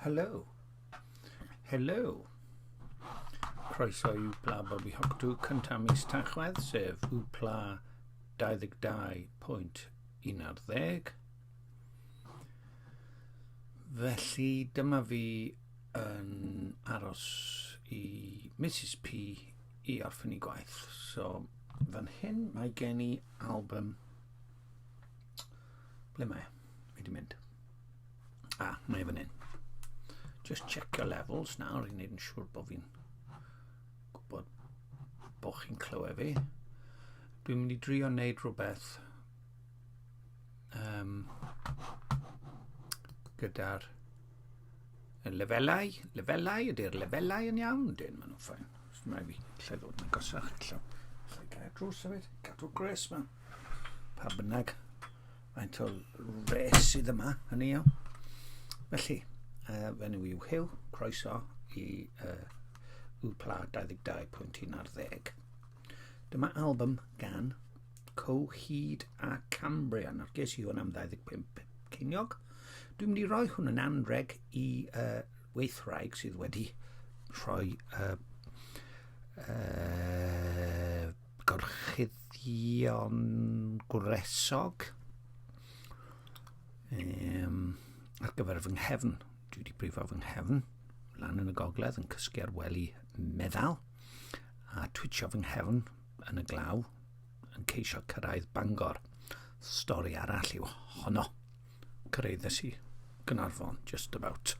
Helo. Helo. Croeso i Wpla Bobby Hoctw cyntaf mis Tachwedd, sef Wpla 22.11. Felly dyma fi yn aros i Mrs P i orffen i gwaith. So fan hyn mae gen i album. Ble mae e? Mae di mynd. Ah, mae e fan hyn. Just check your levels nawr i wneud yn siŵr bod fi'n gwybod bod chi'n clywed fi. Dwi'n mynd i drio wneud rhywbeth um, gyda'r lefelau. Lefelau, ydy'r lefelau yn iawn? Dyn, maen nhw'n ffain. Mae fi, lle ddod yn agosach, lle. Lle gael drws hefyd, cadw gres ma. Pa bynnag. Faint o res sydd yma, hynny yw. Felly, fy enw yw Huw, croeso i Wpla 22.11. Dyma album gan Coheed a Cambria. Nawr, ges i hwn am 25 ceiniog. Dwi'n mynd i roi hwn yn anreg i weithwraig sydd wedi rhoi gorchuddion gwresog um, ar gyfer fy nghefn. Dwi wedi brifo fy nghefn lan yn y gogledd yn cysgu ar wely meddal a twitsio fy nghefn yn y glaw yn ceisio cyrraedd Bangor. Stori arall yw honno. Cyrraeddes i Gynarfon, just about.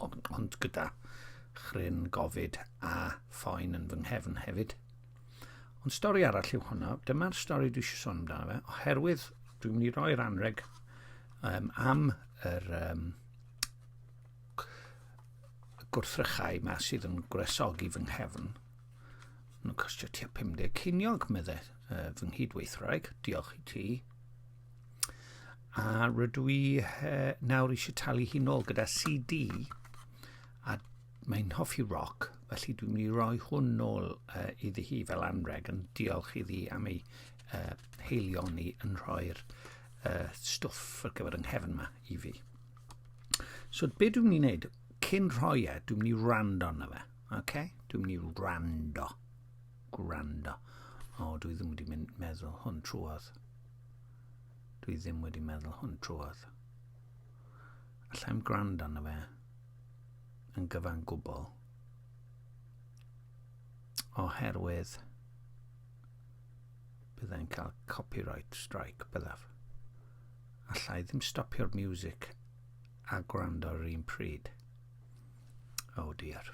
Ond, ond gyda chryn gofid a phoen yn fy nghefn hefyd. Ond stori arall yw honno. Dyma'r stori dwi eisiau sôn amdano fe, oherwydd dwi'n mynd i roi'r anreg um, am yr um, gwrthrychau yma sydd yn gwresogi fy nghefn. Nhw'n costio tua 50 ceiniog, meddai fy nghydweithwraig. Diolch i ti. A rydw i nawr eisiau talu hi nôl gyda CD a mae'n hoffi rock, felly dwi'n mynd i roi hwn nôl iddi hi fel anreg yn diolch iddi am ei heilioni yn rhoi'r stwff ar gyfer yng nghefn yma i fi. So be dwi'n mynd i wneud, cyn rhoi e, dwi'n mynd i wrando arno fe. Okay? Dwi'n mynd i wrando. Gwrando. O, dwi ddim wedi mynd meddwl hwn trwodd. Dwi ddim wedi meddwl hwn trwodd. Allai'm gwrando arno fe yn gyfan gwbl. Oherwydd byddai'n cael copyright strike, byddaf. Allai ddim stopio'r music a gwrando ar yr un pryd. Oh dear.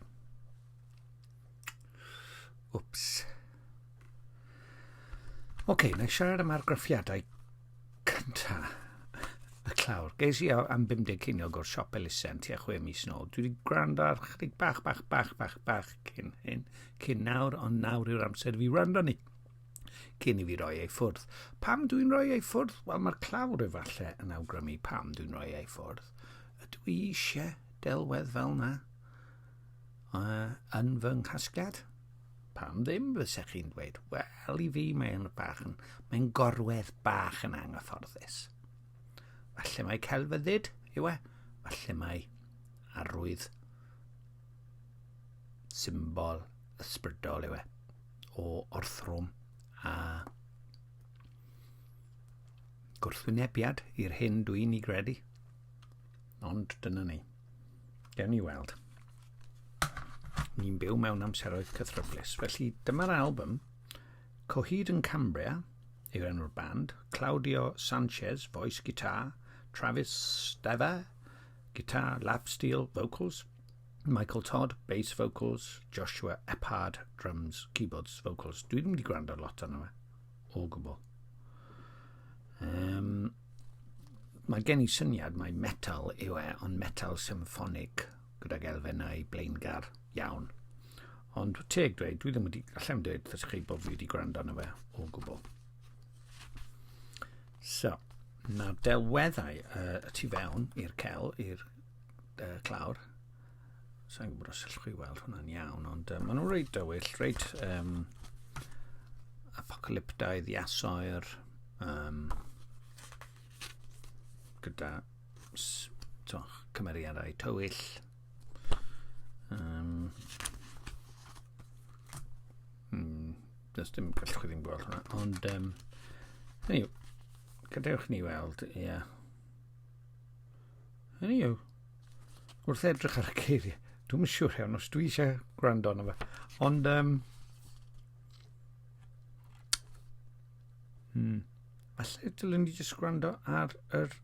Wps. Oce, okay, na i siarad am argraffiadau cynta y clawr. Ges i am 50 ceiniog o'r siop elusen tua 6 mis nôl. Dwi wedi gwrando ar chydig bach, bach, bach, bach, bach cyn hyn, cyn nawr, ond nawr yw'r amser i fi wrando ni cyn i fi roi ei ffwrdd. Pam dwi'n rhoi ei ffwrdd? Wel, mae'r clawr efallai yn awgrymu pam dwi'n rhoi ei ffwrdd. Ydw i eisiau delwedd fel na yn fy nghasgliad? Pam ddim, fysech chi'n dweud? Wel, i fi mae'n bach yn, mae'n gorwedd bach yn anghyfforddus. Falle mae celfyddyd yw e, falle mae arwydd symbol ysbrydol yw e o orthrwm a gwrthwynebiad i'r hyn dwi'n ei gredu. Ond dyna ni. Gewn ni weld. Ni'n byw mewn amseroedd cythryblus. Felly dyma'r album Coheed and Cambria yw'r enw'r band, Claudio Sanchez, voice guitar, Travis Stever, guitar, lap steel, vocals, Michael Todd, bass vocals, Joshua Eppard, drums, keyboards, vocals. Dwi ddim wedi gwrando lot arno fe, o gwbl. Um, mae gen i syniad mae metal yw e, ond metal symffonig gydag elfennau blaengar iawn. Ond teg dweud, dwi ddim wedi, allai'm dweud wrth chi bod fi wedi gwrando arno fe o gwbl. So, mae'r delweddau y tu fewn i'r cel, i'r clawr. Sa'n gwybod os allwch chi weld hwnna'n iawn, ond maen nhw'n reit dywyll, reit apocalyptaidd, iasoer, um, gyda To, cymeriadau tywyll. Um, does dim, gallwch chi ddim gweld hwnna. Ond, um, hynny yw, gadewch ni weld, ie. Yeah. Hynny yw, wrth edrych ar y geiriau, dwi'n siŵr iawn os dwi eisiau gwrando arno fe. Ond, um, hmm, falle dylwn ni jyst gwrando ar yr...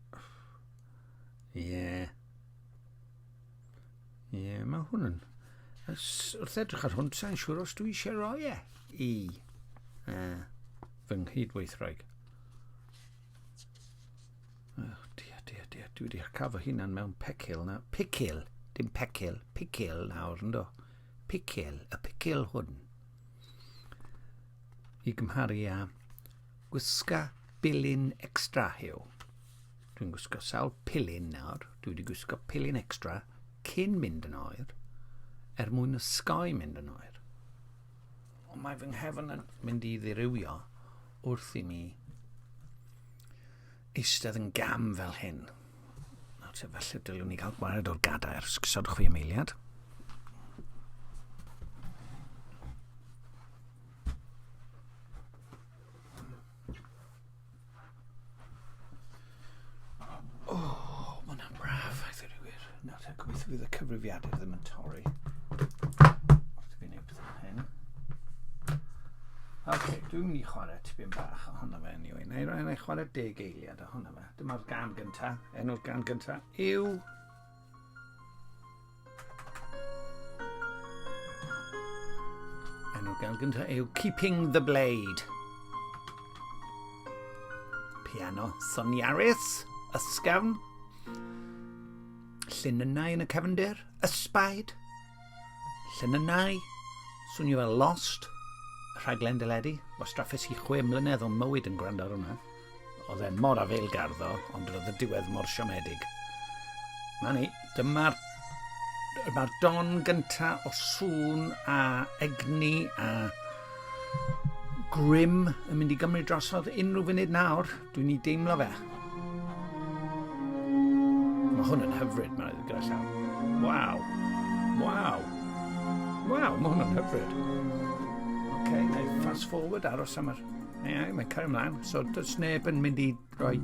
Ie. Yeah. Ie, yeah, mae hwn yn... Wrth edrych ar hwn, sa'n siŵr os dwi eisiau rhoi e i fy nghydweithraig. Oh, dear, dear, dear. Dwi wedi cael fy hunan mewn pecil na. Picil, dim pecil, picil nawr, ynddo. Picil, y picil hwn. I gymharu â gwisga bilin extra yw. Dwi'n gwisgo sawl pilyn nawr. Dwi wedi gwisgo pilyn extra cyn mynd yn oer, er mwyn ysgoi mynd yn oer. Ond mae fy nghefn yn mynd i ddirywio wrth i mi eistedd yn gam fel hyn. Nawr te, falle dylwn ni gael gwared o'r gadair. Sgysodwch fi am eiliad. O, oh, mae hwnna'n braf, a ddweud y gwir. Nawr te, gobeithio fydd y cyfrifiadur ddim yn torri. Wrth i fi wneud pethau hyn. Oce, okay, dwi'n mynd i chwarae tipyn bach ohono fe anyway. Na i roi i chwarae deg eiliad ohono fe. Dyma'r gan gynta. Enw'r gan gynta yw... Enw'r gan gyntaf yw Keeping the Blade. Piano soniarus, ysgafn, llinynnau yn y cefndir, ysbaid, llinynnau, swnio fel Lost, y rhaglen deledu, wastraffus i chwe mlynedd o'n mywyd yn gwrando ar hwnna. Oedd e'n mor afaelgar ddo, ond roedd y diwedd mor siomedig. Na ni, dyma'r mae'r don gynta o sŵn a egni a grym yn mynd i gymryd drosodd unrhyw funud nawr. Dwi'n ei deimlo fe. Mae hwn yn hyfryd, mae'n gyda llaw. Waw. Waw. Waw, mae hwn yn hyfryd. Oce, okay, na i fast forward aros am yr... Ie, mae'n cario ymlaen. So, does neb yn mynd i roi...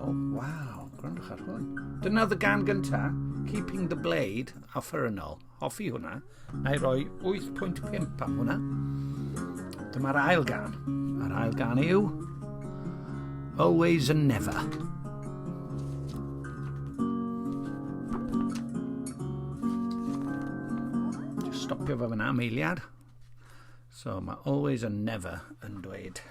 Oh, waw, gwrandwch ar hwn. Dyna oedd y gan gynta, Keeping the Blade, offerynnol. Hoffi hwnna. Na i roi 8.5 am hwnna. Dyma'r ail gan. A'r ail gan yw... Always and Never. Just stopio fo fyna am eiliad. So mae always and never yn dweud,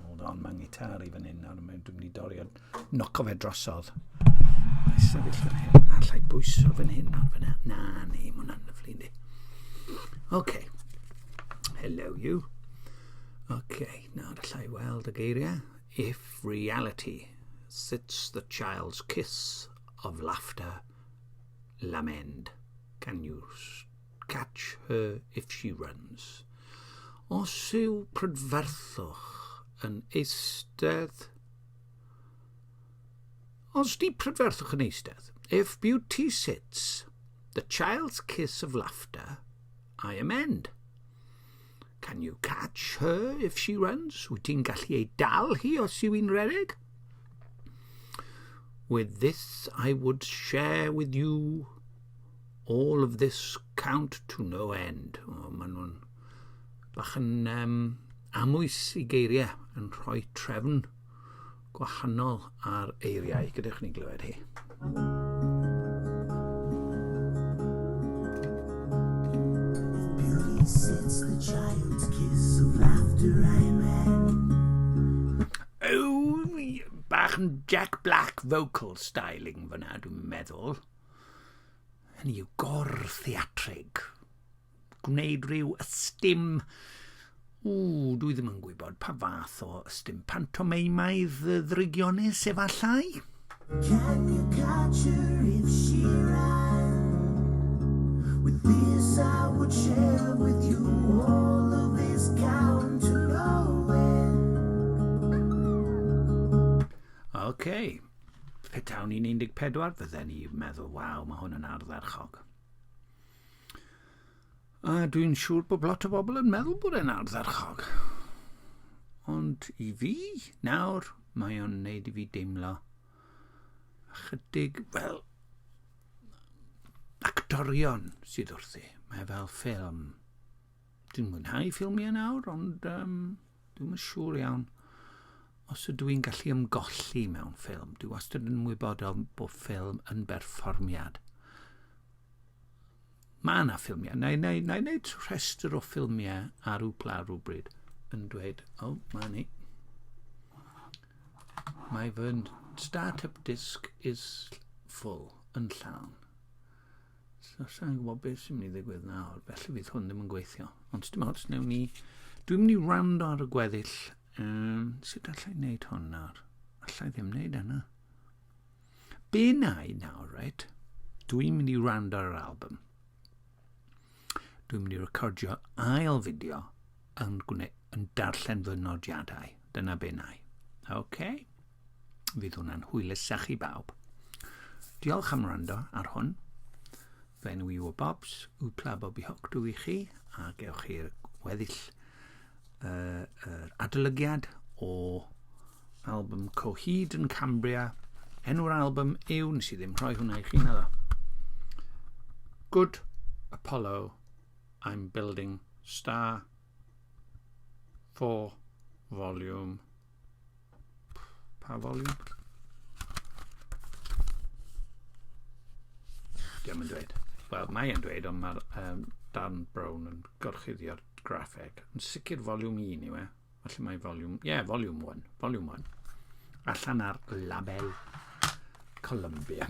hold on, mae'n gitar i fan hyn nawr, dwi'n mynd i dorri ond noco fe drosodd. Mae sefyll fan hyn, allai bwyso fan hyn nawr fan hyn. Na, ni, mae hwnna'n lyflu, yndi. OK. Hello you. OK, nawr allai weld y geiriau. If reality sits the child's kiss of laughter, lament, can you Catch her if she runs. Os yw prydferthwch yn eistedd... Os di prydferthwch yn eistedd. If beauty sits, the child's kiss of laughter, I amend. Can you catch her if she runs? Wyt ti'n gallu ei dal hi os yw hi'n rhedeg? With this I would share with you All of this count to no end. O, maen nhw'n bach yn um, amwys i geiriau, yn rhoi trefn gwahanol ar eiriau. Gadewch ni glywed hi. Beauty sits the child's kiss of laughter I am Oh, bach yn Jack Black vocal styling fyna, dwi'n meddwl. Hynny yw gor-theatrig. Gwneud rhyw ystum... Ww, dwi ddim yn gwybod pa fath o ystum pantomeimaidd ddrygionus efallai? Can you catch her if she ran? With this I would share with you all of this count to no end. Okay. Petawn i'n 14, fydden i'n meddwl, waw, mae hwn yn ardderchog. A dwi'n siŵr bod lot o bobl yn meddwl bod e'n ardderchog. Ond i fi, nawr, mae o'n neud i fi deimlo ychydig fel actorion sydd wrthi. Mae fel ffilm. Dwi'n mwynhau ffilmiau nawr, ond um, dwi'n yn siŵr iawn os ydw i'n gallu ymgolli mewn ffilm. Dwi wastad yn wybodol bod ffilm yn berfformiad. Mae yna ffilmiau. Na i wneud rhestr o ffilmiau ar wpla rhywbryd yn dweud, o, oh, mae ni. Mae fy start-up disk is full, yn llawn. So, sa'n gwybod beth sy'n mynd i ddigwydd nawr, felly fydd hwn ddim yn gweithio. Ond dim ots, newn ni... Dwi'n mynd i wrando ar y gweddill. Um, sut allai wneud hwn nawr? Allai ddim wneud yna. Be na i nawr, reit? Dwi'n mynd i wrando ar yr album. Dwi'n mynd i recordio ail fideo yn, gwne, yn darllen fy nodiadau. Dyna be na i. OK? Fydd hwnna'n hwylusach i bawb. Diolch am wrando ar hwn. Fy enw i yw Bobs, Wpla Bobby Hook dw i chi, a gewch chi'r weddill yr adolygiad o album Coheed yn Cambria. Enw'r album yw, nes i ddim rhoi hwnna i chi naddo. Good Apollo, I'm Building Star 4 Volume Pa volume? Diolch yn dweud. Wel, mae e'n dweud, ond mae'r um, Dan Brown yn gorchuddio'r graffeg. Yn sicr volume 1 yw e. Falle mae volume... Ie, yeah, volume 1. Volume 1. Allan ar label Columbia.